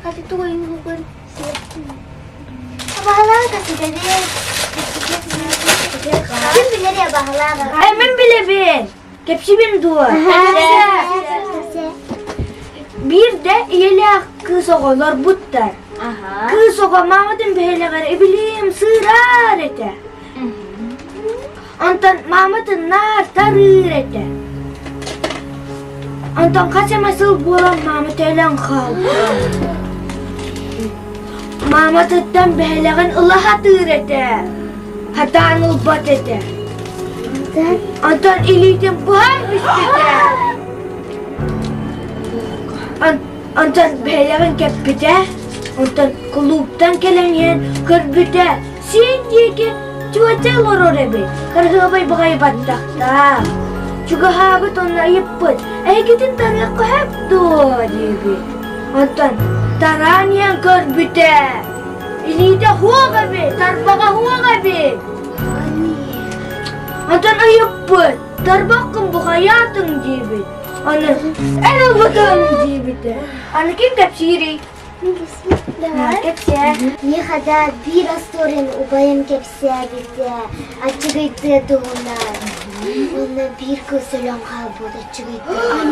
Хати тугу ойуулугун? Абаһалаах кэпсэтэбин. Ким билэр абаһалаах? Э, мин билэбин. Кэпсибин дуо? Биирдэ ийэлээх кыыс оҕолорбуттар. Кыыс оҕо мааматын бэһэлэҕэр эбилиим сыыраар этэ. Онтон мааматын наар тарыыр этэ. Онтон хас эмэ сыл буолан маамата өлөн хаалбыта. Мааматыттан бэһэлэҕин ыла сатыыр этэ. Хатаан ылбат этэ. Онтон илиитин быһан бүспүтэ. Онтон бэһэлэҕин кэппитэ. Онтон кулууптан кэлэн иһэн көрбүтэ Сиэн диэки тетя олорор эбит, кыраһыабай баҕайы баттахтаах. Чугаһаабыт уонна ыйыппыт, эһигитин тарыахха сөп дуо диэбит. Онтон тараан иһэн көрбүтэ, илиитэ суох эбит, тарбаҕа суох эбит. Онтон ыйыппыт, тарбаххын бухайаатыҥ диэбит. Аны эн ылбытыҥ диэбитэ. Аны ким кэпсиирий? Давай. Миэхэ да биир остуоруйаны убайым кэпсээбитэ аччыгый тыа туһунан. Уонна биир кыыс өлөн хаалбыт аччыгый тыа.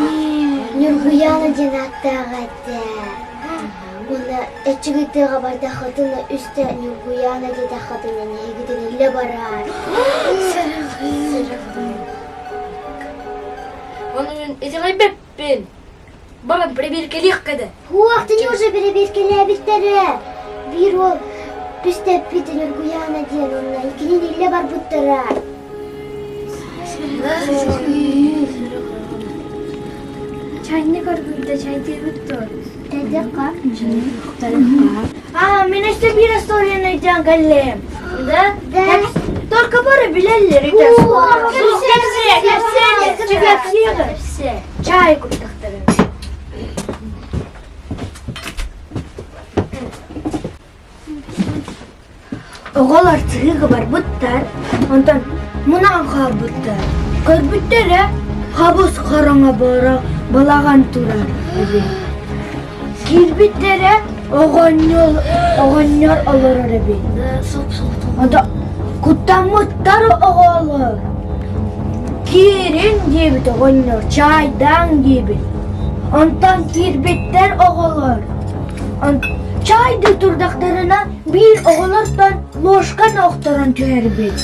Ньургуйаана диэн ааттаах этэ. Уонна аччыгый тыаҕа бардаххытына үстэ Ньургуйаана диэтэххитинэ эһигитин илэ бараар. Ону мин итэҕэйбэппин. Баран бэрэбиэркэлиэххэ да. Уох, тини уже бэрэбиэркэлээбиттэрэ. Биир уол түстэппит Ньургуйаана диэн онно иккинин иллэ барбыттара. Чайник оргуйда чайдыыбыт дуо? Тэдиэххэ. А, мин өссө биир историяны өйдөөн кэллим. Да? Да. Только бары билэллэр Кэпсээ, кэпсээ, кэпсээ. Чай куттахтарын. Оҕолор сыһыыга барбыттар, онтон мунаан хаалбыттар. Көрбүттэрэ хабыс хараҥа бара балаҕан турар эбит. Киирбиттэрэ оҕонньор, оҕонньор олорор эбит. Онтон куттаммыттар оҕолор. Киирин диэбит оҕонньор, чаайдааҥ диэбит. Онтон киирбиттэр оҕолор. Чаайдыы турдахтарына биир оҕолортон ложканы охторон түһэрбит.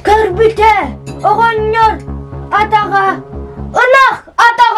Көрбүтэ, оҕонньор атаҕа ынах атаҕа.